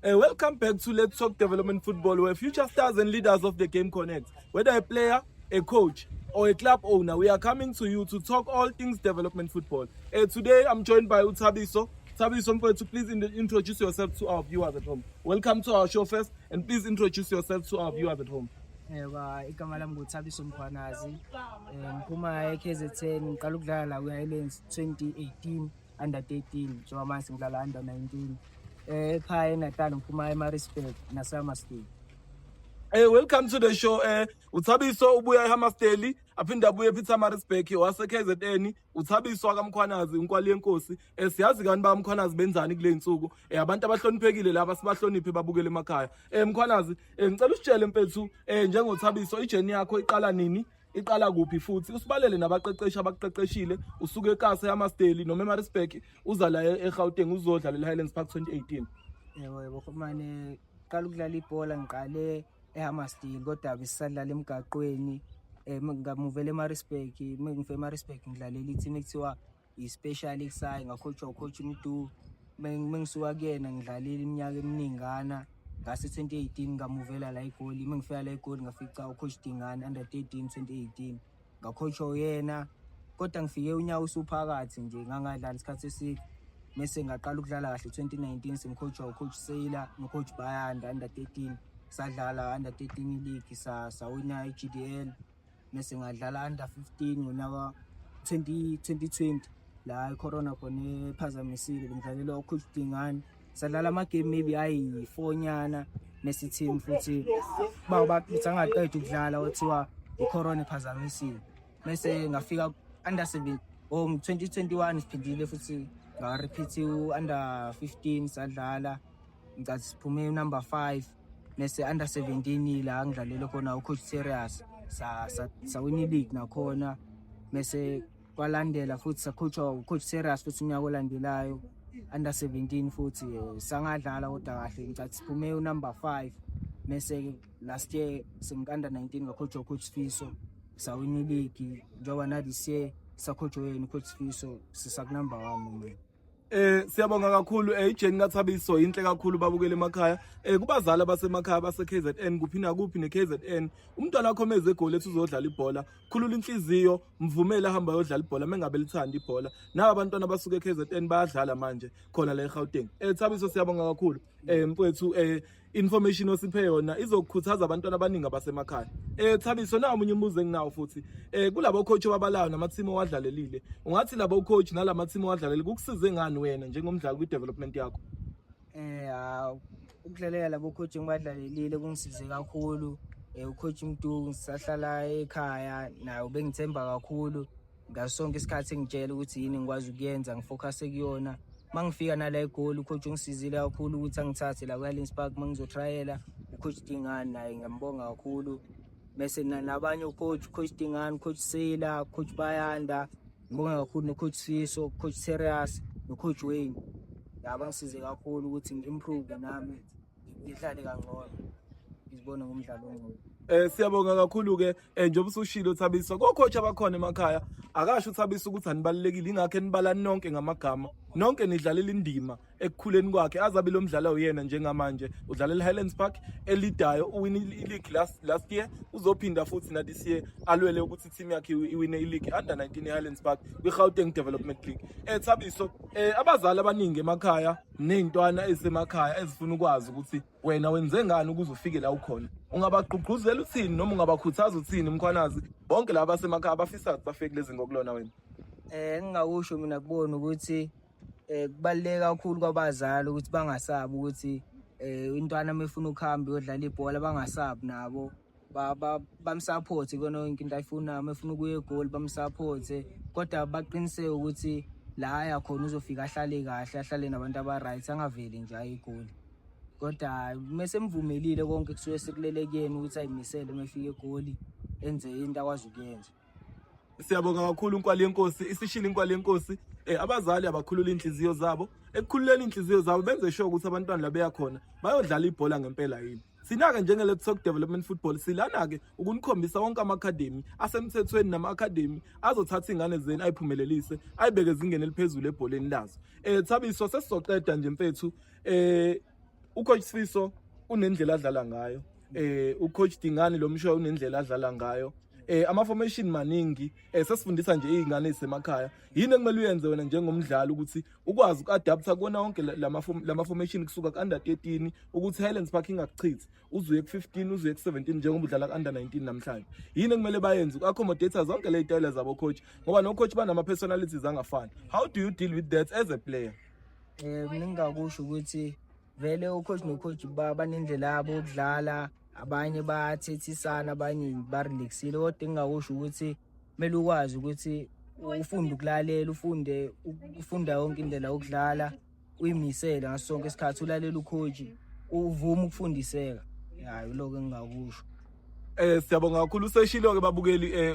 Welcome back to Let's Talk Development Football, where future stars and leaders of the game connect. Whether a player, a coach, or a club owner, we are coming to you to talk all things development football. Today, I'm joined by uThabiso. Thabiso mfowethu, please introduce yourself to our viewers at home. Welcome to our show first, and please introduce yourself to our viewers at home. Yebo, igama lami nguThabiso Mkhwanazi. Ngiphuma e-KZN, ngiqala ukudlala la kwi-Highlands 2018 under 13, njengoba manje ngidlala under 19. Ekhaya eNatal ngiphuma eMaritzburg naseHammarsdale. Welcome to the show. uThabiso ubuya eHammarsdale, aphinde abuye ePietermaritzburg, wase KZN. uThabiso wakaMkhwanazi, inkwali yenkosi. Siyazi kani ba Mkhwanazi benzani kule insuku. Abantu abahloniphekile laba, sibahloniphe babukele emakhaya. Mkhwanazi, ngicela usitshele mfethu, njengoThabiso, ijourney yakho iqala nini? Iqala kuphi futhi? Usibalele nabaqeqeshi abakuqeqeshile usuke ekase eHammarsdale noma eMaritzburg uza la eGauteng uzodlala eHighlands Park 2018. Yebo, mane qala ukudlala ibhola, ngiqale eHammarsdale kodwa besisadlala emgaqweni. Ngamuvela eMaritzburg, mengifika eMaritzburg ngidlalela i-team ekuthiwa i-Special XI, ngacoachwa ucoach Mdu. Mengisuka kuyena ngidlalile iminyaka eminingana. Ngase 2018 ngamuvela la eGoli. Mengifika la eGoli ngafica ucoach Dingane under 13 2018. Ngacoachwa uyena kodwa ngifike unyaka usuphakathi nje, ngangadlala isikhathi eside. Mese ngaqala ukudlala kahle 2019, sengicoachwa ucoach Sailor nocoach Bayanda under 13. Sadlala under 13 league, sawina i-GDL. Mese ngadlala under 15 ngonyaka 20 2020 la icorona khona ephazamisile, bengidlalela ucoach Dingane. Sadlala ama-game maybe ayi-4 nyana, mese team futhi bathi angaqeda ukudlala, kwathiwa icorona iphazamisile. Mese ngafika under 7 oh 2021, siphindile futhi nga-repeat u-under 15, sadlala, ngicathi siphume number 5. Mese under 17 la ngidlalele khona ucoach Serious, sawina i-league nakhona. Mese kwalandela futhi sacoachwa ucoach Serious futhi unyaka olandelayo under 17 futhi, sangadlala kodwa kahle, ngicathi siphume unumber 5. Mese last year sengi-under 19, ngacoachwa ucoach Sifiso, sawina i-league. Njengoba na this year sacoachwa yena ucoach Sifiso, sisaku-number 1 manje. Siyabonga kakhulu. Ijourney kaThabiso inhle kakhulu, babukele emakhaya. Kubazali abasemakhaya base KZN, kuphi nakuphi ne KZN, umntwana wakho meze egoli ethi uzodlala ibhola, khulula inhliziyo, mvumele ahamba ayodlala ibhola mengabe lithanda ibhola. Naba abantwana abasuka eKZN bayadlala manje khona la eGauteng. Thabiso, siyabonga kakhulu. Mfowethu, information osiphe yona izokukhuthaza abantwana abaningi abasemakhaya. Thabiso, na omunye umbuzo enginawo futhi. Kulabo coach ababalayo nama team owadlalelile, ungathi labo coach nalama team owadlalele kukusize ngani wena njengomdlali kwi development yakho? Ukudlalela labo coach engibadlalelile kungisize kakhulu. Ucoach Mdu ngisahlala ekhaya naye ubengithemba kakhulu ngaso sonke isikhathi, engitshela ukuthi yini ngikwazi ukuyenza, ngifocus kuyona. Mangifika nala eGoli, ucoach ungisizile kakhulu ukuthi angithathe la ku-Highlands Park mangizotrayela. Ucoach Dingane naye ngiyambonga kakhulu. Bese nabanye ucoach, coach Dingane, coach Sailor, coach Bayanda, ngibonga kakhulu, no-coach Siso, coach Serious no-coach Wayne. Yabangisize kakhulu ukuthi ngi-improve nami, ngidlale kangcono, ngizibone ngumdlalo ongcono. Siyabonga kakhulu ke, njengoba usushilo Thabiso, ko coach abakhona emakhaya. Akasho uThabiso ukuthi anibalulekile, ingakho enibala nonke ngamagama. Nonke nidlalela indima ekukhuleni kwakhe azabe lo mdlalo uyena njengamanje udlalela Highlands Park elidayo, uwin i-league last year, uzophinda futhi na this year alwele ukuthi team yakhe iwine i-league under 19 e-Highlands Park kwi-Gauteng Development League. Thabiso, abazali abaningi emakhaya ney'ntwana ezisemakhaya ezifuna ukwazi ukuthi wena wenze ngani ukuze ufike la ukhona, ungabagqugquzela uthini noma ungabakhuthaza uthini, Mkhwanazi, bonke laba basemakhaya abafisa ukuthi bafike kulezi ngokulona wena? Engingakusho mina kubona ukuthi kubaluleke kakhulu kwabazali ukuthi bangasabi ukuthi intwana mefuna ukuhamba iyodlala ibhola, bangasabi nabo, bamsupport kona yonke into ayifunayo. Mefuna ukuya eGoli, bamsupport, kodwa baqiniseke ukuthi la aya khona uzofika ahlale kahle, ahlale nabantu aba-right, angaveli nje aye eGoli. Kodwa mese emvumelile, konke kusuke sekulele kuyena ukuthi ayimisele, uma efika eGoli enze into akwazi ukuyenza. Siyabonga kakhulu, Nkwali yenkosi. Isishilo inkwali yenkosi. Abazali abakhulula inhliziyo zabo, ekukhululeni inhliziyo zabo benze sure ukuthi abantwana la beya khona bayodlala ibhola ngempela yini. Thina-ke njenge-Let's Talk Development Football silana-ke ukunikhombisa wonke ama-academy asemthethweni nama-academy azothatha iy'ngane zenu ayiphumelelise, ayibeke ezingeni eliphezulu ebholeni lazo. Thabiso, sesizoqeda nje mfethu. Ucoach Sifiso unendlela adlala ngayo. Ucoach Dingani lo mshoyo unendlela adlala ngayo. Ama formation maningi, sesifundisa nje izingane ezisemakhaya. Yini ekumele uyenze wena njengomdlali ukuthi ukwazi ukuadapta kuwona wonke lama formation kusuka ku under 13, ukuthi Highlands Park ingakuchithi, uzuye ku-15, uzuye ku-17, njengoba udlala ku-under 19 namhlanje? Yini ekumele bayenze uku-accommodate zonke le y'tayela zabo coach, ngoba no-coach banama-personalities angafani? How do you deal with that as a player? Mina ngingakusho ukuthi vele ucoach nocoach banendlela yabo yokudlala. Abanye bayathethisana, abanye barelaxile, kodwa engingakusho ukuthi kumele ukwazi ukuthi ufunde ukulalela, ufunde ukufunda yonke indlela yokudlala, uyimisele ngaso sonke isikhathi, ulalela ucoach, uvume ukufundiseka. Ya, yiloko engingakusho. Siyabonga kakhulu. Useshilo ke, babukeli,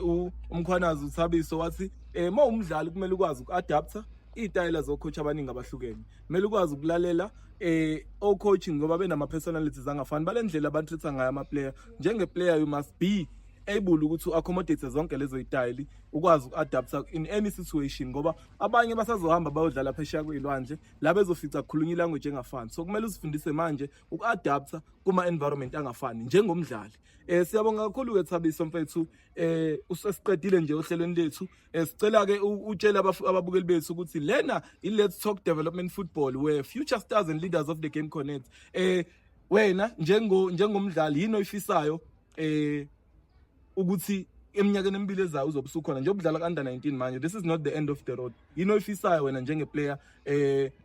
uMkhwanazi uThabiso, wathi uma umdlali kumele ukwazi ukuadapta iy'tayela zocoach abaningi abahlukene, kumele ukwazi ukulalela o-coach ngoba benama personalities angafani, balendlela abatreat ngayo ama player. Njenge player, you must be able ukuthi u-accommodate zonke lezo y'tayeli, ukwazi uku-adapta in any situation, ngoba abanye basazohamba bayodlala phesheya kwey'lwandle la bezofica kukhulunywa ilanguage engafani. So kumele uzifundise manje uku-adapta kuma-environment angafani njengomdlali. Siyabonga kakhulu ke, Thabiso mfethu. Usesiqedile nje ohlelweni lethu. Sicela ke utshele ababukeli bethu ukuthi lena i Let's Talk Development Football, where future stars and leaders of the game connect. Wena njengomdlali, yini oyifisayo ukuthi eminyakeni emibili ezayo uzobe usukhona, njengoba udlala ku-under 19 manje? This is not the end of the road. Yini oyifisayo wena njenge-player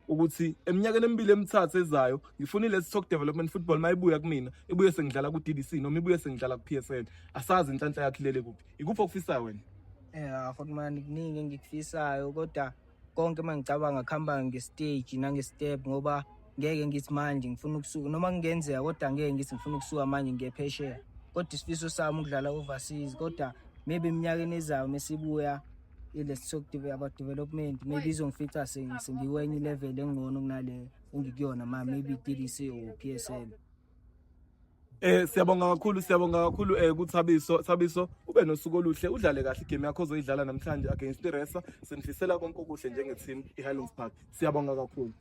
ukuthi eminyakeni emibili, emithathu ezayo, ngifuna i-Let's Talk Development Football mayibuya kumina, ibuye sengidlala ku-DDC noma ibuye sengidlala ku-PSL? Asazi inhlanhla yakho ilele kuphi. Ikuphi okufisayo wena? Hotman, kuningi engikufisayo, kodwa konke uma ngicabanga kuhamba nge-stage nange-step, ngoba ngeke ngithi manje ngifuna ukusuka, noma kungenzeka, kodwa ngeke ngithi ngifuna ukusuka manje ngiye phesheya. Kodwa isifiso sami ukudlala overseas, kodwa maybe eminyakeni ezayo mesibuya i-Let's Talk about Development, maybe izongifica sengikwenye i-level engcono kunale engikuyona manje, maybe DDC or PSL. Siyabonga kakhulu, siyabonga kakhulu kuThabiso. Thabiso, ube nosuku oluhle, udlale kahle igame yakho ozoyidlala namhlanje against iResa. Sinifisela konke okuhle njenge team iHighlands Park. Siyabonga kakhulu.